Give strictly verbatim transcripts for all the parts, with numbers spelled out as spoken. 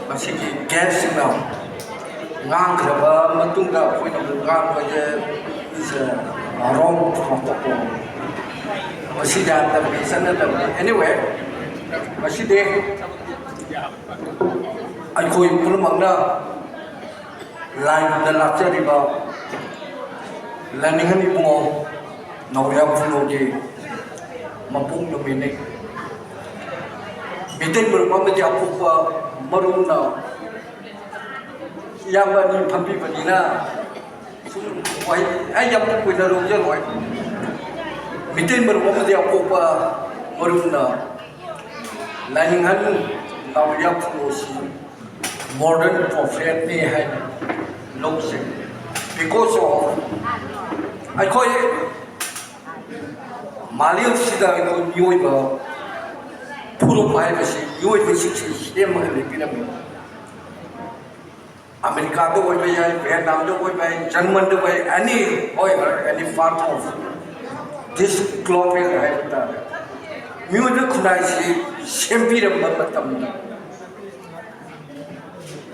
ꯃꯁꯤꯒꯤ ꯒꯦꯁꯁꯤꯡꯅ ꯉꯥꯡꯈ꯭ꯔꯕ ꯃꯇꯨꯡꯗ ꯑꯩꯈꯣꯏꯅ ꯑꯃꯨꯛ ꯉꯥꯡꯕꯁꯦ is a wrong protocol꯫ ꯃꯁꯤ ꯌꯥꯗꯕꯅꯤ, ꯆꯠꯅꯗꯕꯅꯤ꯫ Anyway, ꯃꯁꯤꯗꯤ ꯑꯩꯈꯣꯏ ꯄꯨꯝꯅꯃꯛꯅ ꯂꯥꯏꯕꯨꯡꯗ ꯂꯥꯠꯆꯔꯤꯕ ꯂꯥꯏꯅꯤꯡꯍꯟ ꯏꯕꯨꯡꯉꯣ ꯅꯥꯎꯔꯤꯌꯥ ꯈꯨꯅꯣꯒꯤ ꯃꯄꯣꯛ ꯅꯨꯃꯤꯠꯅꯤ꯫ ꯃꯤꯇꯩ ꯃꯔꯨꯞ ꯑꯃꯒꯤ ꯑꯄꯣꯛꯄ ꯃꯔꯨꯞꯅ ꯏꯌꯥꯝꯕ ꯑꯅꯤ ꯐꯝꯕꯤꯕꯅꯤꯅ ꯁꯨꯝ ꯋꯥꯍꯩ ꯑꯩ ꯌꯥꯝ ꯀꯨꯏꯅ ꯂꯧꯖꯔꯣꯏ꯫ ꯃꯤꯇꯩ ꯃꯔꯨꯞ ꯑꯃꯒꯤ ꯑꯄꯣꯛꯄ ꯃꯔꯨꯞꯅ ꯂꯥꯏꯅꯤꯡꯍꯟ ꯅꯥꯎꯔꯤꯌꯥ ꯈꯨꯅꯣꯁꯤ modern prophetꯅꯤ ꯍꯥꯏꯅ ꯂꯧꯖꯩ꯫ Because of ꯑꯩꯈꯣꯏ ꯃꯥꯂꯦꯝꯁꯤꯗ ꯑꯩꯈꯣꯏ ꯃꯤꯑꯣꯏꯕ ꯐꯨꯔꯨꯞ ꯍꯥꯏꯕꯁꯤ ꯃꯤꯑꯣꯏꯕꯁꯤꯡꯁꯤ ꯁꯦꯝꯃꯒ ꯂꯩꯕꯤꯔꯝꯃꯤ꯫ ꯑꯃꯦꯔꯤꯀꯥꯗ ꯑꯣꯏꯕ ꯌꯥꯏ, ꯚꯤꯌꯦꯠꯅꯥꯝꯗ ꯑꯣꯏꯕ ꯌꯥꯏ, ꯖꯔꯃꯟꯗ ꯑꯣꯏꯕ ꯌꯥꯏ, any, ꯍꯣꯏ, any part of this global ꯍꯥꯏꯕ ꯇꯥꯔꯦ꯫ ꯃꯤꯑꯣꯏꯕ ꯈꯨꯟꯅꯥꯏꯁꯤ ꯁꯦꯝꯕꯤꯔꯝꯕ ꯃꯇꯝꯗ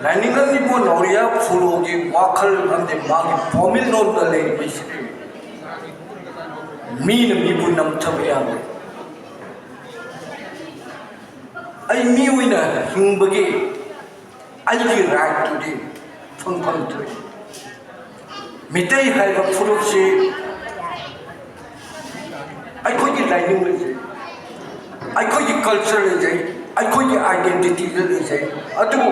ꯂꯥꯏꯅꯤꯡꯉꯝꯂꯤꯕ ꯅꯥꯎꯔꯤꯌꯥ ꯐꯨꯂꯣꯒꯤ ꯋꯥꯈꯜ ꯑꯃꯗꯤ ꯃꯥꯒꯤ ꯐꯣꯔꯃꯨꯂꯣꯟꯗ ꯂꯩꯔꯤꯕꯁꯤꯗꯤ ꯃꯤꯅ ꯃꯤꯕꯨ ꯅꯝꯊꯕ ꯌꯥꯔꯣꯏ꯫ ꯑꯩ ꯃꯤ ꯑꯣꯏꯅ ꯍꯤꯡꯕꯒꯤ ꯑꯩꯒꯤ rightꯇꯨꯗꯤ ꯐꯪꯐꯝ ꯊꯣꯛꯏ꯫ ꯃꯤꯇꯩ ꯍꯥꯏꯕ ꯐꯨꯔꯨꯞꯁꯤ ꯑꯩꯈꯣꯏꯒꯤ ꯂꯥꯏꯅꯤꯡ ꯂꯩꯖꯩ, ꯑꯩꯈꯣꯏꯒꯤ culture ꯂꯩꯖꯩ, ꯑꯩꯈꯣꯏꯒꯤ identityꯗ ꯂꯩꯖꯩ꯫ ꯑꯗꯨꯕꯨ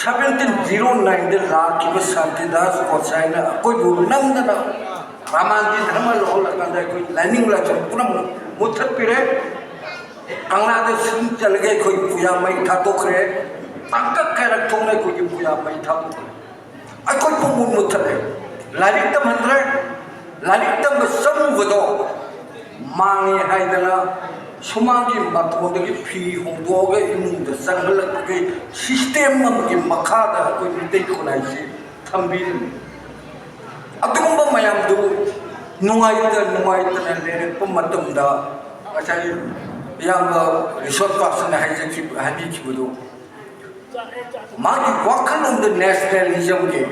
seventeen zero nineꯗ ꯂꯥꯛꯈꯤꯕ ꯁꯥꯟꯇꯤꯗꯥꯁ ꯒꯣꯁꯥꯏꯅ ꯑꯩꯈꯣꯏꯕꯨ ꯅꯝꯗꯅ ꯔꯥꯃꯥꯟꯒꯤ ꯙꯔꯃ ꯂꯧꯍꯜꯂꯀꯥꯟꯗ ꯑꯩꯈꯣꯏ ꯂꯥꯏꯅꯤꯡ ꯂꯥꯏꯁꯣꯟ ꯄꯨꯝꯅꯃꯛ ꯃꯨꯠꯊꯠꯄꯤꯔꯦ꯫ ꯀꯪꯂꯥꯗ ꯁꯤꯡ ꯆꯜꯂꯒ ꯑꯩꯈꯣꯏ ꯄꯨꯌꯥ ꯃꯩ ꯊꯥꯗꯣꯛꯈ꯭ꯔꯦ꯫ ꯇꯥꯡꯀꯛ ꯀꯌꯥꯔꯛ ꯊꯣꯛꯅ ꯑꯩꯈꯣꯏꯒꯤ ꯄꯨꯌꯥ ꯃꯩ ꯊꯥꯗꯣꯛꯈ꯭ꯔꯦ꯫ ꯑꯩꯈꯣꯏ ꯄꯨꯡꯃꯨꯠ ꯃꯨꯠꯊꯠꯂꯦ꯫ ꯂꯥꯏꯔꯤꯛ ꯇꯝꯍꯟꯗ꯭ꯔꯦ꯫ ꯂꯥꯏꯔꯤꯛ ꯇꯝꯕ ꯆꯪꯉꯨꯕꯗꯣ ꯃꯥꯡꯉꯦ ꯍꯥꯏꯗꯅ ꯁꯨꯃꯥꯡꯒꯤ ꯃꯇꯣꯟꯗꯒꯤ ꯐꯤ ꯍꯣꯡꯗꯣꯛꯑꯒ ꯏꯃꯨꯡꯗ ꯆꯪꯍꯜꯂꯛꯄꯒꯤ system ꯑꯃꯒꯤ ꯃꯈꯥꯗ ꯑꯩꯈꯣꯏ ꯃꯤꯇꯩ ꯈꯨꯟꯅꯥꯏꯁꯤ ꯊꯝꯕꯤꯔꯤꯅꯤ꯫ ꯑꯗꯨꯒꯨꯝꯕ ꯃꯌꯥꯝꯗꯨ ꯅꯨꯡꯉꯥꯏꯇ ꯅꯨꯡꯉꯥꯏꯇꯅ ꯂꯩꯔꯛꯄ ꯃꯇꯝꯗ ꯉꯁꯥꯏ ꯏꯌꯥꯝꯕ ꯔꯤꯁꯣꯔꯠ ꯄꯥꯔꯁꯟꯅ ꯍꯥꯏꯖꯈꯤꯕ, ꯍꯥꯏꯕꯤꯈꯤꯕꯗꯨ, ꯃꯥꯒꯤ ꯋꯥꯈꯜꯂꯣꯟꯗ ꯅꯦꯁꯅꯦꯂꯤꯖꯝꯒꯤ,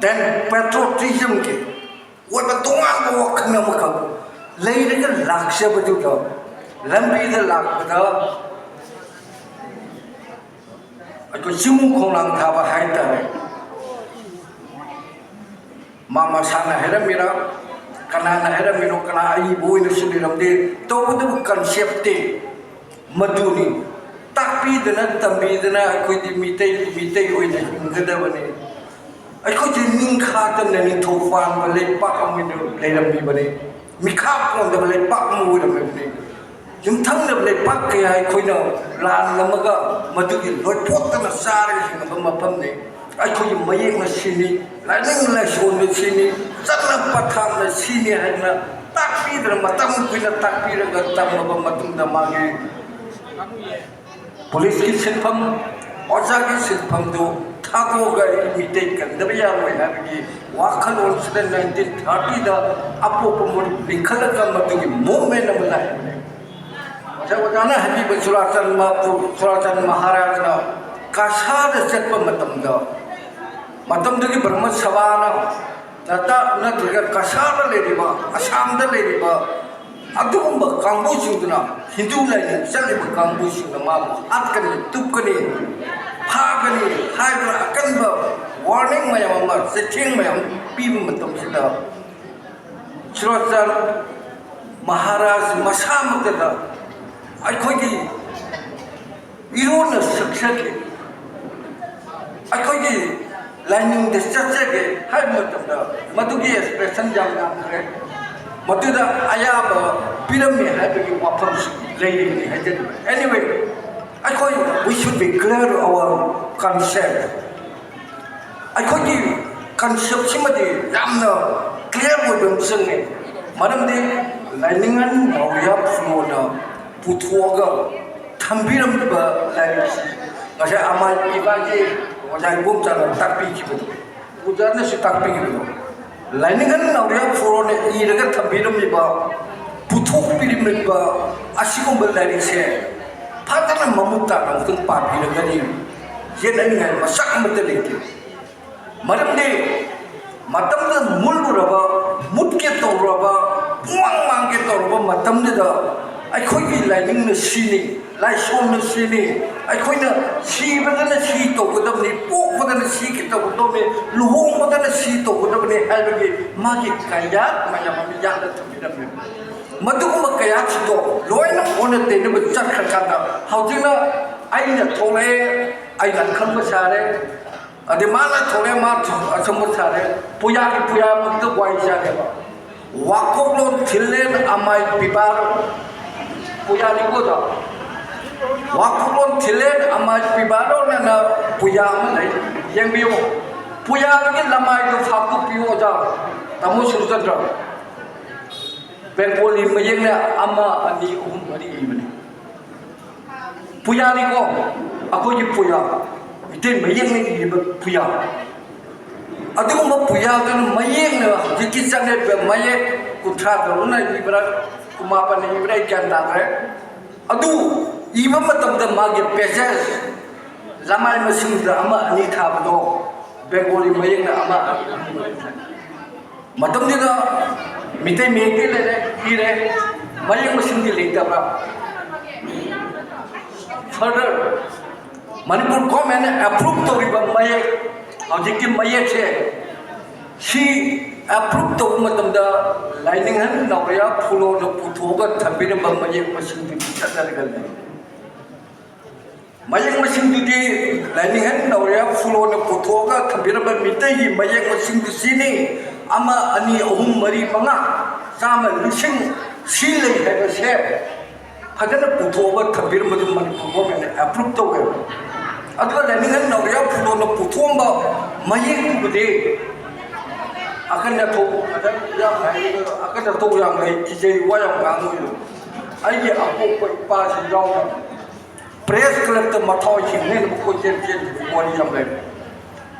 ꯗꯦꯟ ꯄꯦꯇ꯭ꯔꯣꯇꯤꯖꯝꯒꯤ ꯑꯣꯏꯕ ꯇꯣꯉꯥꯟꯕ ꯋꯥꯈꯜ ꯑꯃꯈꯛ ꯂꯩꯔꯒ ꯂꯥꯛꯆꯕꯗꯨꯗ, ꯂꯝꯕꯤꯗ ꯂꯥꯛꯄꯗ ꯑꯩꯈꯣꯏ ꯆꯤꯡꯃꯨ ꯈꯣꯡꯅꯥꯡ ꯊꯥꯕ ꯍꯥꯏꯇꯥꯔꯦ꯫ ꯃꯥ ꯃꯁꯥꯅ ꯍꯥꯏꯔꯝꯃꯤꯔ, ꯀꯅꯥꯅ ꯍꯥꯏꯔꯝꯃꯤꯅꯣ, ꯀꯅꯥ ꯑꯏꯕ ꯑꯣꯏꯅꯁꯨ ꯂꯩꯔꯝꯗꯦ꯫ ꯇꯧꯕꯇꯕꯨ ꯀꯟꯁꯦꯞꯇꯤ ꯃꯗꯨꯅꯤ꯫ ꯇꯥꯛꯄꯤꯗꯅ ꯇꯝꯕꯤꯗꯅ ꯑꯩꯈꯣꯏꯗꯤ ꯃꯤꯇꯩ, ꯃꯤꯇꯩ ꯑꯣꯏꯅ ꯍꯤꯡꯒꯗꯕꯅꯤ꯫ ꯑꯩꯈꯣꯏꯁꯦ ꯅꯤꯡꯈꯥ ꯇꯝꯅ ꯅꯤꯡꯊꯧ ꯄꯥꯟꯕ ꯂꯩꯄꯥꯛ ꯑꯃ ꯑꯣꯏꯅ ꯂꯩꯔꯝꯃꯤꯕꯅꯤ꯫ ꯃꯤꯈꯥ ꯄꯣꯟꯗꯕ ꯂꯩꯄꯥꯛ ꯑꯃ ꯑꯣꯏꯔꯝꯃꯤꯕꯅꯤ꯫ ꯌꯨꯝꯊꯪꯅꯕ ꯂꯩꯄꯥꯛ ꯀꯌꯥ ꯑꯩꯈꯣꯏꯅ ꯂꯥꯟꯂꯝꯃꯒ ꯃꯗꯨꯒꯤ ꯂꯣꯏꯄꯣꯠꯇꯅ ꯆꯥꯔꯒ ꯍꯤꯡꯕ ꯃꯐꯝꯅꯤ꯫ ꯑꯩꯈꯣꯏꯒꯤ ꯃꯌꯦꯛꯅ ꯁꯤꯅꯤ, ꯂꯥꯏꯅꯤꯡ ꯂꯥꯏꯁꯣꯟꯅ ꯁꯤꯅꯤ, ꯆꯠꯅ ꯄꯊꯥꯞꯅ ꯁꯤꯅꯤ ꯍꯥꯏꯗꯅ ꯇꯥꯛꯄꯤꯗꯅ ꯃꯇꯝ ꯀꯨꯏꯅ ꯇꯥꯛꯄꯤꯔꯒ ꯇꯝꯃꯕ ꯃꯇꯨꯡꯗ ꯃꯥꯒꯤ ꯄꯨꯂꯤꯁꯀꯤ ꯁꯤꯟꯐꯝ, ꯑꯣꯖꯥꯒꯤ ꯁꯤꯟꯐꯝꯗꯨ ꯊꯥꯗꯣꯛꯑꯒ ꯑꯩ ꯃꯤꯇꯩ ꯀꯟꯗꯕ ꯌꯥꯔꯣꯏ ꯍꯥꯏꯕꯒꯤ ꯋꯥꯈꯜꯂꯣꯟꯁꯤꯗ ꯅꯥꯏꯟꯇꯤꯟ ꯊꯥꯔꯇꯤꯗ ꯑꯄꯣꯛꯄ ꯃꯔꯨꯞ ꯂꯤꯡꯈꯠꯂꯒ ꯃꯗꯨꯒꯤ ꯃꯨꯞꯃꯦꯟ ꯑꯃ ꯂꯥꯛꯏꯕꯅꯤ꯫ ꯉꯁꯥꯏ ꯑꯣꯖꯥꯅ ꯍꯥꯏꯕꯤꯕ ꯆꯨꯔꯥꯆꯥꯟ ꯃꯍꯥꯄꯨꯔ, ꯆꯨꯔꯥꯆꯥꯟ ꯃꯍꯥꯔꯥꯖꯅ ꯀꯁꯥꯔꯗ ꯆꯠꯄ ꯃꯇꯝꯗ, ꯃꯇꯝꯗꯨꯒꯤ ꯕ꯭ꯔꯍꯃ ꯁꯚꯥꯅ ꯇꯇꯥ ꯅꯠꯇ꯭ꯔꯒ ꯀꯁꯥꯔꯗ ꯂꯩꯔꯤꯕ, ꯑꯁꯥꯝꯗ ꯂꯩꯔꯤꯕ ꯑꯗꯨꯒꯨꯝꯕ ꯀꯥꯡꯕꯨꯁꯤꯡꯗꯨꯅ, ꯍꯤꯟꯗꯨ ꯂꯥꯏꯅꯤꯡ ꯆꯠꯂꯤꯕ ꯀꯥꯡꯕꯨꯁꯤꯡꯗ ꯃꯥꯕꯨ ꯍꯥꯠꯀꯅꯤ, ꯇꯨꯞꯀꯅꯤ, ꯐꯥꯒꯅꯤ ꯍꯥꯏꯗꯨꯅ ꯑꯀꯟꯕ ꯋꯥꯔꯅꯤꯡ ꯃꯌꯥꯝ ꯑꯃ, ꯆꯩꯊꯦꯡ ꯃꯌꯥꯝ ꯄꯤꯕ ꯃꯇꯝꯁꯤꯗ ꯆꯨꯔꯥꯆꯥꯟ ꯃꯍꯥꯔꯥꯖ ꯃꯁꯥꯃꯛꯇꯗ ꯑꯩꯈꯣꯏꯒꯤ ꯏꯔꯣꯟꯅ ꯁꯛꯆꯒꯦ, ꯑꯩꯈꯣꯏꯒꯤ ꯂꯥꯏꯅꯤꯡꯗ ꯆꯠꯆꯒꯦ ꯍꯥꯏꯕ ꯃꯇꯝꯗ ꯃꯗꯨꯒꯤ ꯑꯦꯛꯁꯄ꯭ꯔꯦꯁꯟ ꯌꯥꯝ ꯌꯥꯝꯈ꯭ꯔꯦ꯫ ꯃꯗꯨꯗ ꯑꯌꯥꯕ ꯄꯤꯔꯝꯃꯤ ꯍꯥꯏꯕꯒꯤ ꯋꯥꯐꯝꯁꯤ ꯂꯩꯔꯤꯕꯅꯤ ꯍꯥꯏꯖꯔꯤꯕ꯫ Anyway, ꯑꯩꯈꯣꯏ, we should be clear our concept꯫ ꯑꯩꯈꯣꯏꯒꯤ ꯀꯟꯁꯦꯞꯁꯤꯃꯗꯤ ꯌꯥꯝꯅ ꯀ꯭ꯂꯤꯌꯥꯔ ꯑꯣꯏꯕ ꯑꯃ ꯆꯪꯉꯦ꯫ ꯃꯔꯝꯗꯤ ꯂꯥꯏꯅꯤꯡꯉꯟ ꯅꯥꯎꯔꯤꯌꯥ ꯐꯨꯂꯣꯅ ꯄꯨꯊꯣꯛꯑꯒ ꯊꯝꯕꯤꯔꯝꯕ ꯂꯥꯏꯔꯤꯛꯁꯤ ꯉꯁꯥꯏ ꯑꯃꯥꯏ ꯏꯕꯥꯒꯤ ꯑꯣꯖꯥ ꯏꯕꯣꯝꯆꯥꯅ ꯇꯥꯛꯄꯤꯈꯤꯕꯗꯣ, ꯑꯣꯖꯥꯅꯁꯨ ꯇꯥꯛꯄꯤꯈꯤꯕꯗꯣ, ꯂꯥꯏꯅꯤꯡꯉꯟ ꯅꯥꯎꯔꯤꯌꯥ ꯐꯨꯂꯣꯅ ꯏꯔꯒ ꯊꯝꯕꯤꯔꯝꯃꯤꯕ ꯄꯨꯊꯣꯛꯄꯤꯔꯝꯂꯤꯕ ꯑꯁꯤꯒꯨꯝꯕ ꯂꯥꯏꯔꯤꯛꯁꯦ ꯐꯖꯅ ꯃꯃꯨꯠ ꯇꯥꯅ ꯑꯃꯨꯛꯇꯪ ꯄꯥꯕꯤꯔꯒꯗꯤ ꯌꯦꯠꯅꯅꯤꯡꯉꯥꯏ ꯃꯆꯥꯛ ꯑꯃꯠꯇ ꯂꯩꯇꯦ꯫ ꯃꯔꯝꯗꯤ ꯃꯇꯝꯗ ꯃꯨꯜꯂꯨꯔꯕ, ꯃꯨꯠꯀꯦ ꯇꯧꯔꯕ, ꯄꯨꯡꯃꯥꯡ ꯃꯥꯡꯒꯦ ꯇꯧꯔꯕ ꯃꯇꯝꯗꯨꯗ ꯑꯩꯈꯣꯏꯒꯤ ꯂꯥꯏꯅꯤꯡꯅ ꯁꯤꯅꯤ, ꯂꯥꯏꯁꯣꯟꯅ ꯁꯤꯅꯤ, ꯑꯩꯈꯣꯏꯅ ꯁꯤꯕꯗꯅ ꯁꯤ ꯇꯧꯒꯗꯕꯅꯤ, ꯄꯣꯛꯄꯗꯅ ꯁꯤ ꯇꯧꯒꯗꯕꯅꯤ, ꯂꯨꯍꯣꯡꯕꯗꯅ ꯁꯤ ꯇꯧꯒꯗꯕꯅꯤ ꯍꯥꯏꯕꯒꯤ ꯃꯥꯒꯤ ꯀꯌꯥꯠ ꯃꯌꯥꯝ ꯑꯃ ꯌꯥꯠꯂ ꯊꯝꯕꯤꯔꯝꯃꯦ꯫ ꯃꯗꯨꯒꯨꯝꯕ ꯀꯌꯥꯠꯁꯤꯡꯗꯣ ꯂꯣꯏꯅ ꯑꯣꯟꯅ ꯇꯩꯅꯕ ꯆꯠꯈ꯭ꯔꯀꯥꯟꯗ ꯍꯧꯖꯤꯛꯅ ꯑꯩꯅ ꯊꯣꯛꯂꯛꯑꯦ, ꯑꯩꯅ ꯑꯈꯪꯕ ꯁꯥꯔꯦ, ꯑꯗꯩ ꯃꯥꯅ ꯊꯣꯛꯂꯛꯑꯦ, ꯃꯥ ꯑꯈꯪꯕ ꯁꯥꯔꯦ, ꯄꯨꯌꯥꯒꯤ ꯄꯨꯌꯥꯃꯛꯇ ꯋꯥꯏ ꯆꯥꯔꯦꯕ꯫ ꯋꯥꯀꯣꯛꯂꯣꯟ ꯊꯤꯜꯂꯦꯟ ꯑꯃꯥꯏ ꯄꯤꯕꯥꯔꯣ, ꯄꯨꯌꯥꯅꯤꯀꯣꯗꯣ꯫ ꯋꯥꯀꯣꯛꯂꯣꯟ ꯊꯤꯜꯂꯦꯟ ꯑꯃꯥꯏ ꯄꯤꯕꯥꯔꯣꯅ ꯄꯨꯌꯥ ꯑꯃ ꯂꯩ, ꯌꯦꯡꯕꯤꯌꯨ꯫ ꯄꯨꯌꯥꯗꯨꯒꯤ ꯂꯃꯥꯏꯗꯨ ꯐꯥꯛꯇꯣꯛꯄꯤꯌꯨ ꯑꯣꯖꯥ, ꯇꯥꯃꯣ ꯁꯨꯔꯆꯟꯗ꯭ꯔ꯫ ꯕꯦꯡꯒꯣꯂꯤ ꯃꯌꯦꯛꯅ ꯑꯃ, ꯑꯅꯤ, ꯑꯍꯨꯝ, ꯃꯔꯤ ꯏꯕꯅꯤ꯫ ꯄꯨꯌꯥꯅꯤꯀꯣ, ꯑꯩꯈꯣꯏꯒꯤ ꯄꯨꯌꯥ, ꯃꯤꯇꯩ ꯃꯌꯦꯛꯅ ꯏꯔꯤꯕ ꯄꯨꯌꯥ꯫ ꯑꯗꯨꯒꯨꯝꯕ ꯄꯨꯌꯥꯗꯨꯅ ꯃꯌꯦꯛꯅ ꯍꯧꯖꯤꯛꯀꯤ ꯆꯠꯅꯔꯤꯕ ꯃꯌꯦꯛ ꯀꯨꯟꯊ꯭ꯔꯥ ꯇꯔꯨꯛꯅ ꯏꯕ꯭ꯔꯥ, ꯀꯨꯟꯃꯥꯄꯟꯅ ꯏꯕ꯭ꯔꯥ, ꯑꯩ ꯒ꯭ꯌꯥꯟ ꯇꯥꯗ꯭ꯔꯦ꯫ ꯑꯗꯨ ꯏꯕ ꯃꯇꯝꯗ ꯃꯥꯒꯤ ꯄꯦꯖꯦꯁ ꯂꯃꯥꯏ ꯃꯁꯤꯡꯗ ꯑꯃ ꯑꯅꯤ ꯊꯥꯕꯗꯣ ꯕꯦꯡꯒꯣꯂꯤ ꯃꯌꯦꯛꯅ ꯑꯃ ꯑꯅꯤ ꯊꯥꯏ꯫ ꯃꯇꯝꯗꯨꯗ ꯃꯤꯇꯩ ꯃꯌꯦꯛꯇꯤ ꯂꯩꯔꯦ, ꯏꯔꯦ, ꯃꯌꯦꯛ ꯃꯁꯤꯡꯗꯤ ꯂꯩꯇꯕ꯭ꯔꯥ? Further, ꯃꯅꯤꯄꯨꯔ ꯒꯣꯔꯃꯦꯟꯅ ꯑꯦꯄ꯭ꯔꯨꯞ ꯇꯧꯔꯤꯕ ꯃꯌꯦꯛ, ꯍꯧꯖꯤꯛꯀꯤ ꯃꯌꯦꯛꯁꯦ, ꯁꯤ ꯑꯦꯄ꯭ꯔꯨꯞ ꯇꯧꯕ ꯃꯇꯝꯗ ꯂꯥꯏꯅꯤꯡꯍꯟ ꯅꯥꯎꯔꯤꯌꯥ ꯐꯨꯂꯣꯅ ꯄꯨꯊꯣꯛꯑꯒ ꯊꯝꯕꯤꯔꯝꯕ ꯃꯌꯦꯛ ꯃꯁꯤꯡꯗꯨꯗꯤ ꯆꯠꯅꯔꯒ ꯂꯩ꯫ ꯃꯌꯦꯛ ꯃꯁꯤꯡꯗꯨꯗꯤ ꯂꯥꯏꯅꯤꯡꯍꯟ ꯅꯥꯎꯔꯤꯌꯥ ꯐꯨꯂꯣꯅ ꯄꯨꯊꯣꯛꯑꯒ ꯊꯝꯕꯤꯔꯝꯕ ꯃꯤꯇꯩꯒꯤ ꯃꯌꯦꯛ ꯃꯁꯤꯡꯗꯨ ꯁꯤꯅꯤ꯫ ꯑꯃ, ꯑꯅꯤ, ꯑꯍꯨꯝ, ꯃꯔꯤ, ꯃꯉꯥ, ꯆꯥꯝꯃ, ꯂꯤꯁꯤꯡ, ꯁꯤ ꯂꯩ ꯍꯥꯏꯕꯁꯦ ꯐꯖꯅ ꯄꯨꯊꯣꯛꯑꯒ ꯊꯝꯕꯤꯔꯝꯕꯗꯨ ꯃꯅꯤꯄꯨꯔ ꯒꯣꯔꯃꯦꯟꯅ ꯑꯦꯄ꯭ꯔꯨꯞ ꯇꯧꯋꯦꯕ꯫ ꯑꯗꯨꯒ ꯂꯥꯏꯅꯤꯡꯍꯟ ꯅꯥꯎꯔꯤꯌꯥ ꯐꯨꯂꯣꯅ ꯄꯨꯊꯣꯛꯑꯝꯕ ꯃꯌꯦꯛꯇꯨꯕꯨꯗꯤ ꯑꯀꯟ ꯑꯊꯧ, ꯑꯀꯟ ꯑꯊꯧ ꯌꯥꯝ ꯂꯩ, ꯀꯤꯖꯩ, ꯋꯥ ꯌꯥꯝ ꯉꯥꯡꯉꯣꯏ꯫ ꯑꯩꯒꯤ ꯑꯄꯣꯛꯄ ꯏꯄꯥꯁꯤ ꯌꯥꯎꯅ ꯄ꯭ꯔꯦꯁ ꯀ꯭ꯂꯕꯇ ꯃꯊꯥꯋꯥꯏ ꯁꯦꯡꯅꯅꯕ ꯀꯣꯏꯆꯦꯟ ꯆꯦꯟꯈꯤꯕꯒꯤ ꯋꯥꯔꯤ ꯌꯥꯝ ꯂꯩ꯫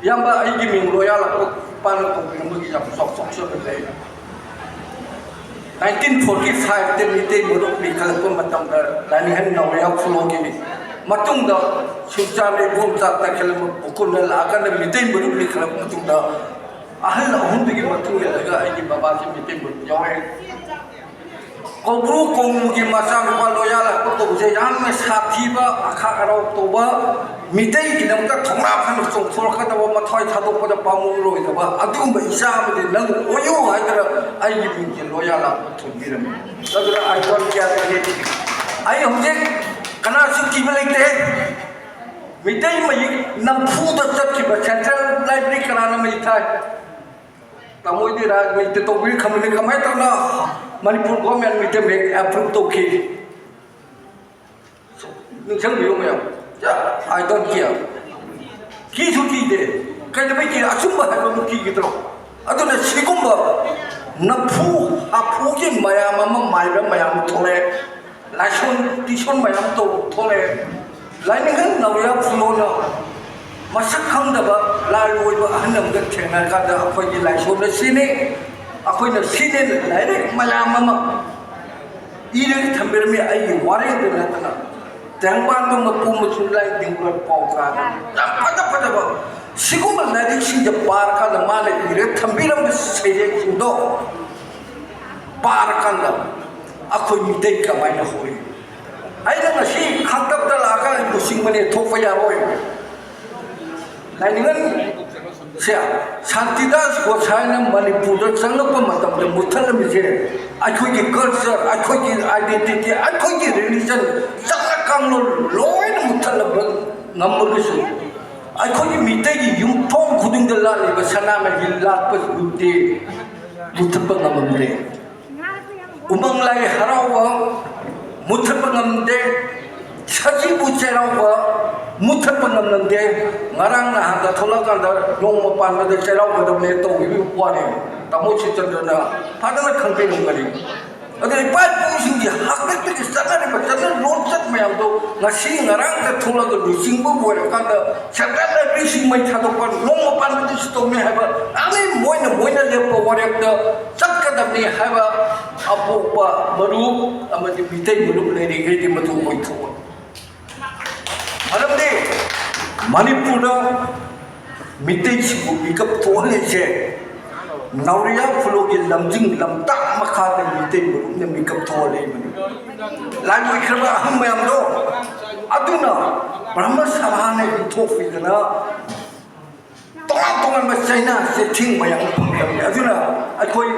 ꯏꯌꯥꯝꯕ, ꯑꯩꯒꯤ ꯃꯤꯡ ꯂꯣꯌꯥ ꯂꯥꯛꯄ ꯄꯥꯅ ꯀꯧꯕꯤꯔꯝꯕꯒꯤ ꯌꯥꯝ ꯆꯥꯎ ꯆꯥꯎꯖꯕ ꯂꯩ꯫ ꯅꯥꯏꯟꯇꯤꯟ ꯐꯣꯔꯇꯤ ꯐꯥꯏꯚꯇ ꯃꯤꯇꯩ ꯃꯔꯨꯞ ꯂꯤꯡꯈꯠꯂꯛꯄ ꯃꯇꯝꯗ ꯂꯥꯏꯅꯤꯡꯍꯟ ꯅꯥꯎꯔꯦꯝ ꯐꯨꯂꯣꯒꯤ ꯃꯇꯨꯡꯗ ꯁꯨꯝꯆꯥꯝ ꯏꯕꯣꯝꯆꯥ ꯇꯈꯦꯜ ꯃꯈꯨꯜꯅ ꯂꯥꯛꯑꯀꯥꯟꯗ ꯃꯤꯇꯩ ꯃꯔꯨꯞ ꯂꯤꯡꯈꯠꯂꯛꯄ ꯃꯇꯨꯡꯗ ꯑꯍꯜ ꯑꯍꯨꯝꯗꯨꯒꯤ ꯃꯇꯨꯡ ꯏꯜꯂꯒ ꯑꯩꯒꯤ ꯕꯕꯥꯁꯦ ꯃꯤꯇꯩ ꯃꯔꯨꯞ ꯌꯥꯎꯔꯦ꯫ ꯀꯧꯕ꯭ꯔꯨ ꯀꯣꯡꯅꯨꯡꯒꯤ ꯃꯆꯥꯅꯨꯄꯥ ꯂꯣꯌꯥ ꯂꯥꯛꯄ ꯀꯧꯕꯁꯦ ꯌꯥꯝꯅ ꯁꯥꯊꯤꯕ, ꯑꯈꯥꯛ ꯑꯔꯥꯎ ꯇꯧꯕ, ꯃꯤꯇꯩꯒꯤꯗꯃꯛꯇ ꯊꯧꯅꯥ ꯐꯅ ꯆꯣꯡꯊꯣꯔꯛꯀꯗꯕ, ꯃꯊ꯭ꯋꯥꯏ ꯊꯥꯗꯣꯛꯄꯗ ꯄꯥꯝꯃꯨꯔꯣꯏꯗꯕ ꯑꯗꯨꯒꯨꯝꯕ ꯏꯆꯥ ꯑꯃꯗꯤ ꯅꯪ ꯑꯣꯏꯌꯨ ꯍꯥꯏꯗꯅ ꯑꯩꯒꯤ ꯃꯤꯡꯁꯦ ꯂꯣꯌꯥ ꯂꯥꯛꯄ ꯊꯣꯟꯕꯤꯔꯝꯃꯤ꯫ ꯑꯗꯨꯅ ꯑꯥꯏꯗꯣꯜ ꯀꯌꯥ ꯂꯩꯔꯦ꯫ ꯑꯩ ꯍꯧꯖꯤꯛ ꯀꯅꯥꯁꯨ ꯀꯤꯕ ꯂꯩꯇꯦ꯫ ꯃꯤꯇꯩ ꯃꯌꯦꯛ ꯅꯝꯐꯨꯗ ꯆꯠꯈꯤꯕ ꯁꯦꯟꯇ꯭ꯔꯦꯜ ꯂꯥꯏꯕ꯭ꯔꯦꯔꯤ ꯀꯅꯥꯅ ꯃꯩ ꯊꯥꯏ? ꯇꯥꯃꯣꯗꯤ ꯔꯥꯖꯅꯤꯇꯤ ꯇꯧꯕꯤꯔꯤ ꯈꯪꯕꯅꯤ, ꯀꯃꯥꯏꯅ ꯇꯧꯅ ꯃꯅꯤꯄꯨꯔ ꯒꯣꯔꯃꯦꯟ ꯃꯤꯇꯩ ꯃꯌꯦꯛ ꯑꯦꯄ꯭ꯔꯨꯞ ꯇꯧꯈꯤ? ꯅꯤꯡꯁꯤꯡꯕꯤꯌꯨ ꯃꯌꯥꯝ꯫ ꯑꯥꯏ ꯗꯣꯟ ꯀꯤꯌꯔ꯫ ꯀꯤꯁꯨ ꯀꯤꯗꯦ꯫ ꯀꯩꯗꯧꯕꯩ ꯀꯤ? ꯑꯆꯨꯝꯕ ꯍꯥꯏꯕ ꯑꯃ ꯀꯤꯒꯗ꯭ꯔꯣ? ꯑꯗꯨꯅ ꯁꯤꯒꯨꯝꯕ ꯅꯝꯐꯨ ꯍꯥꯐꯨꯒꯤ ꯃꯌꯥꯝ ꯑꯃ ꯃꯥꯏꯕ ꯃꯌꯥꯝ ꯊꯣꯛꯂꯛꯑꯦ꯫ ꯂꯥꯏꯁꯣꯟ ꯇꯤꯁꯣꯟ ꯃꯌꯥꯝ ꯇꯧ ꯊꯣꯛꯂꯛꯑꯦ꯫ ꯂꯥꯏꯅꯤꯡꯍꯟ ꯅꯥꯎꯔꯦꯝ ꯐꯨꯂꯣꯅ ꯃꯁꯛ ꯈꯪꯗꯕ ꯂꯥꯏ ꯑꯣꯏꯕ ꯑꯍꯜ ꯑꯃꯒ ꯊꯦꯡꯅꯔꯀꯥꯟꯗ ꯑꯩꯈꯣꯏꯒꯤ ꯂꯥꯏꯁꯣꯟ ꯑꯁꯤꯅꯤ, ꯑꯩꯈꯣꯏꯅ ꯁꯤꯅꯦꯅ ꯂꯥꯏꯔꯤꯛ ꯃꯌꯥꯝ ꯑꯃ ꯏꯔꯒ ꯊꯝꯕꯤꯔꯝꯃꯤ꯫ ꯑꯩꯒꯤ ꯋꯥꯔꯦꯡꯗ ꯅꯠꯇꯅ ꯇꯦꯡꯕꯥꯡꯗ ꯃꯄꯨ ꯃꯆꯨ ꯂꯥꯏ ꯗꯤꯡꯒꯨꯔ ꯄꯥꯎ ꯀꯥꯗ ꯌꯥꯝ ꯐꯖ ꯐꯖꯕ ꯁꯤꯒꯨꯝꯕ ꯂꯥꯏꯔꯤꯛꯁꯤꯡꯁꯦ ꯄꯥꯔꯀꯥꯟꯗ ꯃꯥꯅ ꯏꯔꯒ ꯊꯝꯕꯤꯔꯝꯕ ꯁꯩꯔꯦꯡꯁꯤꯡꯗꯣ ꯄꯥꯔꯀꯥꯟꯗ ꯑꯩꯈꯣꯏ ꯃꯤꯇꯩ ꯀꯃꯥꯏꯅ ꯍꯧꯏ? ꯑꯩꯅ ꯉꯁꯤ ꯈꯥꯡꯇꯞꯇ ꯂꯥꯛꯑꯒ ꯂꯨꯆꯤꯡꯕꯅꯦ, ꯊꯣꯛꯄ ꯌꯥꯔꯣꯏ꯫ ꯂꯥꯏꯅꯤꯡꯍꯟ ꯁꯦ, ꯁꯥꯟꯇꯤꯗꯥꯁ ꯒꯣꯁꯥꯏꯅ ꯃꯅꯤꯄꯨꯔꯗ ꯆꯪꯂꯛꯄ ꯃꯇꯝꯗ ꯃꯨꯠꯊꯠꯂꯝꯃꯤꯁꯦ ꯑꯩꯈꯣꯏꯒꯤ ꯀꯜꯆꯔ, ꯑꯩꯈꯣꯏꯒꯤ ꯑꯥꯏꯗꯦꯟꯇꯤꯇꯤ, ꯑꯩꯈꯣꯏꯒꯤ ꯔꯤꯂꯤꯖꯟ, ꯆꯠꯅ ꯀꯥꯡꯂꯣꯟ ꯂꯣꯏꯅ ꯃꯨꯠꯊꯠꯂꯝꯕ ꯉꯝꯃꯒꯁꯨ ꯑꯩꯈꯣꯏꯒꯤ ꯃꯤꯇꯩꯒꯤ ꯌꯨꯝꯊꯣꯡ ꯈꯨꯗꯤꯡꯗ ꯂꯥꯠꯂꯤꯕ ꯁꯅꯥꯃꯍꯤ ꯂꯥꯠꯄ ꯂꯨꯠꯇꯦ, ꯃꯨꯠꯊꯠꯄ ꯉꯝꯃꯝꯗꯦ꯫ ꯎꯃꯪ ꯂꯥꯏ ꯍꯔꯥꯎꯕ ꯃꯨꯠꯊꯠꯄ ꯉꯝꯗꯦ, ꯁꯖꯤꯕꯨ ꯆꯩꯔꯥꯎꯕ ꯃꯨꯠꯊꯠꯄ ꯉꯝꯂꯝꯗꯦ꯫ ꯉꯔꯥꯡ ꯅꯍꯥꯟꯗ ꯊꯣꯛꯂꯛꯑꯀꯥꯟꯗ ꯅꯣꯡꯃ ꯄꯥꯟꯕꯗ ꯆꯩꯔꯥꯎꯒꯗꯕꯅꯦ ꯇꯧꯈꯤꯕ ꯋꯥꯅꯤ꯫ ꯇꯥꯃꯣ ꯁꯤꯆꯟꯗ꯭ꯔꯅ ꯐꯖꯅ ꯈꯪꯕꯤꯔꯝꯒꯅꯤ꯫ ꯑꯗꯨꯅ ꯏꯄꯥ ꯏꯄꯨꯁꯤꯡꯒꯤ ꯍꯥꯛꯇꯛꯇꯒꯤ ꯆꯠꯅꯔꯤꯕ ꯆꯠꯅ ꯂꯣꯟꯆꯠ ꯃꯌꯥꯝꯗꯣ ꯉꯁꯤ ꯉꯔꯥꯡꯗ ꯊꯣꯛꯂꯒ ꯂꯨꯆꯤꯡꯕ ꯑꯣꯏꯔꯀꯥꯟꯗ ꯁꯦꯟꯇ꯭ꯔꯦꯜ ꯂꯥꯏꯕ꯭ꯔꯦꯔꯤꯁꯤ ꯃꯩ ꯊꯥꯗꯣꯛꯄ, ꯅꯣꯡꯃ ꯄꯥꯟꯕꯗꯁꯨ ꯇꯧꯅꯤ ꯍꯥꯏꯕ, ꯑꯗꯩ ꯃꯣꯏꯅ ꯃꯣꯏꯅ ꯂꯦꯞꯄ ꯋꯥꯔꯦꯞꯇ ꯆꯠꯀꯗꯕꯅꯤ ꯍꯥꯏꯕ ꯑꯄꯣꯛꯄ ꯃꯔꯨꯞ ꯑꯃꯗꯤ ꯃꯤꯇꯩ ꯃꯔꯨꯞ ꯂꯩꯔꯤꯉꯩꯗꯤ ꯃꯗꯨ ꯑꯣꯏꯊꯣꯛꯑꯣꯏ꯫ ꯃꯔꯝꯗꯤ ꯃꯅꯤꯄꯨꯔꯗ ꯃꯤꯇꯩꯁꯤꯡꯕꯨ ꯃꯤꯀꯞ ꯊꯣꯛꯍꯜꯂꯤꯁꯦ ꯅꯥꯎꯔꯤꯌꯥ ꯐꯨꯂꯣꯒꯤ ꯂꯝꯖꯤꯡ ꯂꯝꯇꯥꯛ ꯃꯈꯥꯗ ꯃꯤꯇꯩ ꯃꯔꯨꯞꯅ ꯃꯤꯀꯞ ꯊꯣꯛꯍꯜꯂꯛꯏꯕꯅꯤ꯫ ꯂꯥꯟ ꯑꯣꯏꯈ꯭ꯔꯕ ꯑꯍꯟ ꯃꯌꯥꯝꯗꯣ ꯑꯗꯨꯅ ꯕ꯭ꯔꯍꯃ ꯁꯚꯥꯅ ꯏꯟꯊꯣꯛꯄꯤꯗꯅ ꯇꯣꯉꯥꯟ ꯇꯣꯉꯥꯟꯕ ꯆꯩꯅꯥ ꯆꯩꯊꯦꯡ ꯃꯌꯥꯝ ꯐꯪꯈ꯭ꯔꯕꯅꯤ꯫ ꯑꯗꯨꯅ ꯑꯩꯈꯣꯏ,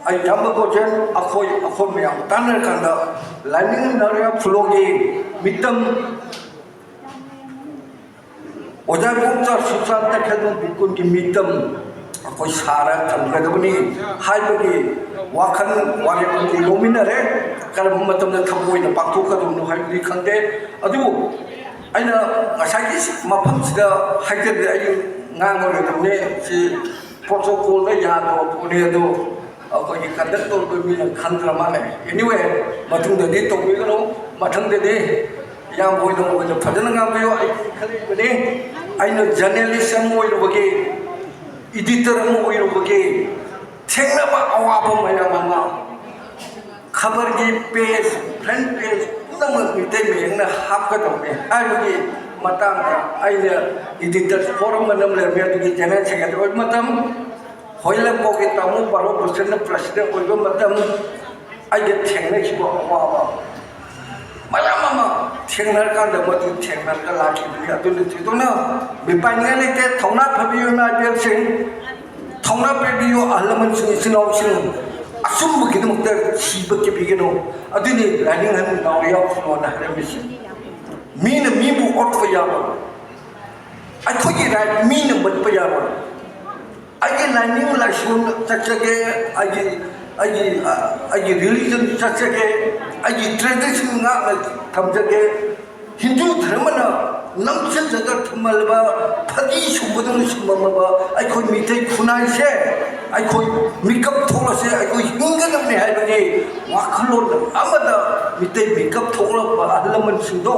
ꯑꯩ ꯏꯌꯥꯝꯕ ꯒꯣꯖꯦꯟ, ꯑꯩꯈꯣꯏ, ꯑꯩꯈꯣꯏ ꯃꯌꯥꯝ ꯇꯥꯟꯅꯔꯀꯥꯟꯗ ꯂꯥꯏꯅꯤꯡ ꯅꯥꯎꯔꯤꯌꯥ ꯐꯨꯂꯣꯒꯤ ꯃꯤꯇꯝ ꯑꯣꯖꯥ ꯏꯕꯣꯝꯆꯥ ꯁꯨꯁꯥꯟꯇ ꯈꯦꯗꯣꯟ ꯕꯤꯀꯨꯟꯒꯤ ꯃꯤꯇꯝ ꯑꯩꯈꯣꯏ ꯁꯥꯔ ꯊꯝꯒꯗꯕꯅꯤ ꯍꯥꯏꯕꯒꯤ ꯋꯥꯈꯜ ꯋꯥꯔꯦꯞ ꯑꯗꯨ ꯂꯧꯃꯤꯟꯅꯔꯦ꯫ ꯀꯔꯝꯕ ꯃꯇꯝꯗ ꯊꯕꯛ ꯑꯣꯏꯅ ꯄꯥꯡꯊꯣꯛꯀꯗꯕꯅꯣ ꯍꯥꯏꯕꯗꯤ ꯈꯪꯗꯦ꯫ ꯑꯗꯨꯕꯨ ꯑꯩꯅ ꯉꯁꯥꯏꯒꯤ ꯃꯐꯝꯁꯤꯗ ꯍꯥꯏꯖꯕꯗ ꯑꯩ ꯉꯥꯡꯉꯔꯣꯏꯗꯕꯅꯦ꯫ ꯁꯤ ꯄ꯭ꯔꯣꯇꯣꯀꯣꯜꯗ ꯌꯥꯗꯕ ꯄꯣꯠꯅꯤ꯫ ꯑꯗꯣ ꯑꯩꯈꯣꯏꯒꯤ ꯀꯟꯗꯛ ꯇꯧꯔꯤꯕ ꯃꯤꯅ ꯈꯪꯗ꯭ꯔ ꯃꯥꯜꯂꯦ꯫ Anyway, ꯃꯇꯨꯡꯗꯗꯤ ꯇꯧꯕꯤꯒꯅꯨ꯫ ꯃꯊꯪꯗꯗꯤ ꯏꯌꯥꯝꯕ ꯍꯣꯏꯅ ꯑꯣꯏꯅ ꯐꯖꯅ ꯉꯥꯡꯕꯤꯌꯨ꯫ ꯑꯩ ꯈꯜꯂꯤꯕꯅꯤ, ꯑꯩꯅ ꯖꯔꯅꯦꯂꯤꯁ ꯑꯃ ꯑꯣꯏꯔꯨꯕꯒꯤ, ꯏꯗꯤꯇꯔ ꯑꯃ ꯑꯣꯏꯔꯨꯕꯒꯤ ꯊꯦꯡꯅꯕ ꯑꯋꯥꯕ ꯃꯌꯥꯝ ꯑꯃ ꯈꯕꯔꯒꯤ ꯄꯦꯖ, ꯐ꯭ꯔꯟ ꯄꯦꯖ ꯄꯨꯝꯅꯃꯛ ꯃꯤꯇꯩ ꯃꯌꯦꯛꯅ ꯍꯥꯞꯀꯗꯕꯅꯤ ꯍꯥꯏꯕꯒꯤ ꯃꯇꯥꯡꯗ ꯑꯩꯅ ꯏꯗꯤꯇꯔ ꯐꯣꯔꯝ ꯑꯃ ꯂꯩꯔꯝꯃꯤ꯫ ꯑꯗꯨꯒꯤ ꯖꯦꯅꯔꯦꯜ ꯁꯦꯀ꯭ꯔꯦꯇꯔꯤ ꯑꯣꯏꯕ ꯃꯇꯝ, ꯍꯣꯏꯂꯝꯄꯣꯛꯀꯤ ꯇꯥꯃꯣ ꯕꯥꯔꯣ ꯕꯨꯁꯟꯅ ꯄ꯭ꯔꯁꯤꯗꯦꯟ ꯑꯣꯏꯕ ꯃꯇꯝ, ꯑꯩꯒ ꯊꯦꯡꯅꯈꯤꯕ ꯑꯋꯥꯕ ꯃꯌꯥꯝ ꯑꯃ ꯊꯦꯡꯅꯔꯀꯥꯟꯗ ꯃꯗꯨ ꯊꯦꯡꯅꯔꯒ ꯂꯥꯛꯈꯤꯕꯅꯤ꯫ ꯑꯗꯨꯅ ꯊꯣꯏꯗꯣꯛꯅ ꯃꯤꯄꯥꯏꯅꯤꯡꯉꯥꯏ ꯂꯩꯇꯦ꯫ ꯊꯧꯅꯥ ꯐꯕꯤꯌꯨ ꯏꯃꯥ ꯏꯕꯦꯜꯁꯤꯡ, ꯊꯧꯅꯥ ꯄꯤꯕꯤꯌꯨ ꯑꯍꯜ ꯂꯃꯟꯁꯤꯡ, ꯏꯆꯤꯟ ꯏꯅꯥꯎꯁꯤꯡ, ꯑꯆꯨꯝꯕꯒꯤꯗꯃꯛꯇ ꯁꯤꯕ ꯀꯤꯕꯤꯒꯅꯨ꯫ ꯑꯗꯨꯅꯤ ꯂꯥꯏꯅꯤꯡꯍꯟ ꯅꯥꯎꯔꯤꯌꯥ ꯐꯨꯂꯣꯅ ꯍꯥꯏꯔꯝꯃꯤꯁꯤ꯫ ꯃꯤꯅ ꯃꯤꯕꯨ ꯑꯣꯠꯄ ꯌꯥꯔꯣꯏ꯫ ꯑꯩꯈꯣꯏꯒꯤ ꯔꯥꯏꯠ ꯃꯤꯅ ꯃꯠꯄ ꯌꯥꯔꯣꯏ꯫ ꯑꯩꯒꯤ ꯂꯥꯏꯅꯤꯡ ꯂꯥꯏꯁꯣꯟ ꯆꯠꯆꯒꯦ, ꯑꯩꯒꯤ, ꯑꯩꯒꯤ, ꯑ, ꯑꯩꯒꯤ ꯔꯤꯂꯤꯖꯟ ꯆꯠꯆꯒꯦ, ꯑꯩꯒꯤ ꯇ꯭ꯔꯦꯗꯤꯁꯟ ꯉꯥꯛꯅ ꯊꯝꯖꯒꯦ꯫ ꯍꯤꯟꯗꯨ ꯙꯔꯃꯅ ꯅꯝꯁꯤꯟꯖꯒ ꯊꯝꯃꯜꯂꯕ, ꯐꯗꯤ ꯁꯨꯝꯕꯗꯧꯅ ꯁꯨꯝꯃꯝꯃꯕ ꯑꯩꯈꯣꯏ ꯃꯤꯇꯩ ꯈꯨꯟꯅꯥꯏꯁꯦ, ꯑꯩꯈꯣꯏ ꯃꯤꯀꯞ ꯊꯣꯛꯂꯁꯦ, ꯑꯩꯈꯣꯏ ꯍꯤꯡꯒꯗꯕꯅꯤ ꯍꯥꯏꯕꯒꯤ ꯋꯥꯈꯜꯂꯣꯟ ꯑꯃꯗ ꯃꯤꯇꯩ ꯃꯤꯀꯞ ꯊꯣꯛꯂꯛꯄ ꯑꯍꯜ ꯂꯃꯟꯁꯤꯡꯗꯣ,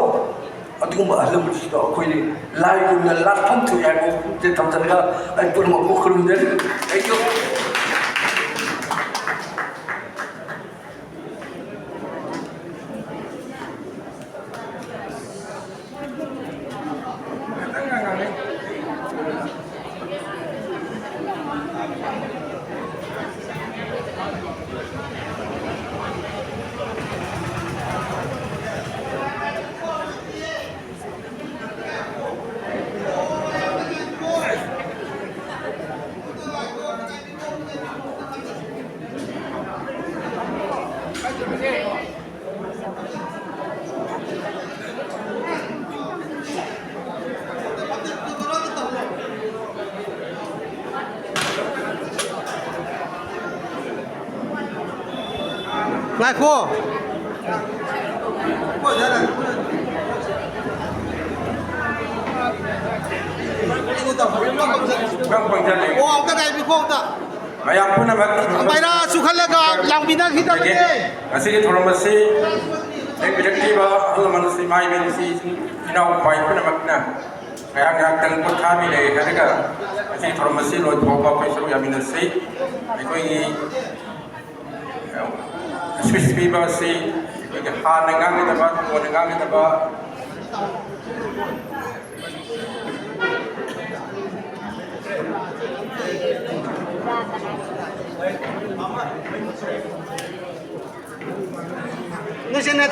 ꯑꯗꯨꯒꯨꯝꯕ ꯑꯍꯜ ꯂꯃꯟꯁꯤꯡꯗꯣ ꯑꯩꯈꯣꯏ ꯂꯥꯏꯒꯨꯝꯅ ꯂꯥꯠꯐꯝ ꯊꯣꯛꯏ ꯍꯥꯏꯕ ꯋꯥꯐꯝꯁꯦ ꯊꯝꯖꯔꯒ ꯑꯩ ꯄꯨꯝꯅꯃꯛꯄꯨ ꯈꯨꯔꯨꯝꯖꯔꯤ꯫ Thank you꯫ ꯉꯥꯏꯈꯣ꯫ ꯑꯣ, ꯑꯝꯇ ꯉꯥꯏꯕꯤꯈꯣ ꯑꯝꯇ꯫ ꯃꯌꯥꯝ ꯄꯨꯝꯅꯃꯛ ꯃꯩꯔꯥ ꯆꯨꯈꯠꯂꯒ ꯂꯥꯡꯃꯤꯟꯅꯈꯤꯗꯕꯅꯦ꯫ ꯉꯁꯤꯒꯤ ꯊꯧꯔꯝ ꯑꯁꯤ ꯂꯦꯡꯕꯤꯔꯛꯂꯤꯕ ꯑꯍꯜ ꯂꯃꯟꯁꯤꯡ, ꯏꯃꯥ ꯏꯕꯦꯟꯁꯤꯡ, ꯏꯅꯥꯎ ꯏꯄꯥ ꯄꯨꯝꯅꯃꯛꯅ ꯉꯥꯏꯍꯥꯛ ꯉꯥꯏꯍꯥꯛꯇꯪ ꯄꯣꯊꯥꯕꯤꯔꯦ ꯍꯥꯏꯔꯒ ꯉꯁꯤꯒꯤ ꯊꯧꯔꯝ ꯑꯁꯤ ꯂꯣꯏꯐꯥꯎꯕ ꯑꯩꯈꯣꯏ ꯁꯔꯨꯛ ꯌꯥꯃꯤꯟꯅꯁꯤ꯫ ꯑꯩꯈꯣꯏꯒꯤ ꯁ꯭ꯄꯤꯆ ꯄꯤꯕ ꯑꯁꯤ ꯑꯩꯈꯣꯏꯒꯤ ꯍꯥꯟꯅ ꯉꯥꯡꯒꯗꯕ, ꯀꯣꯟꯅ ꯉꯥꯡꯒꯗꯕ꯫ ꯅꯣꯏꯁꯦ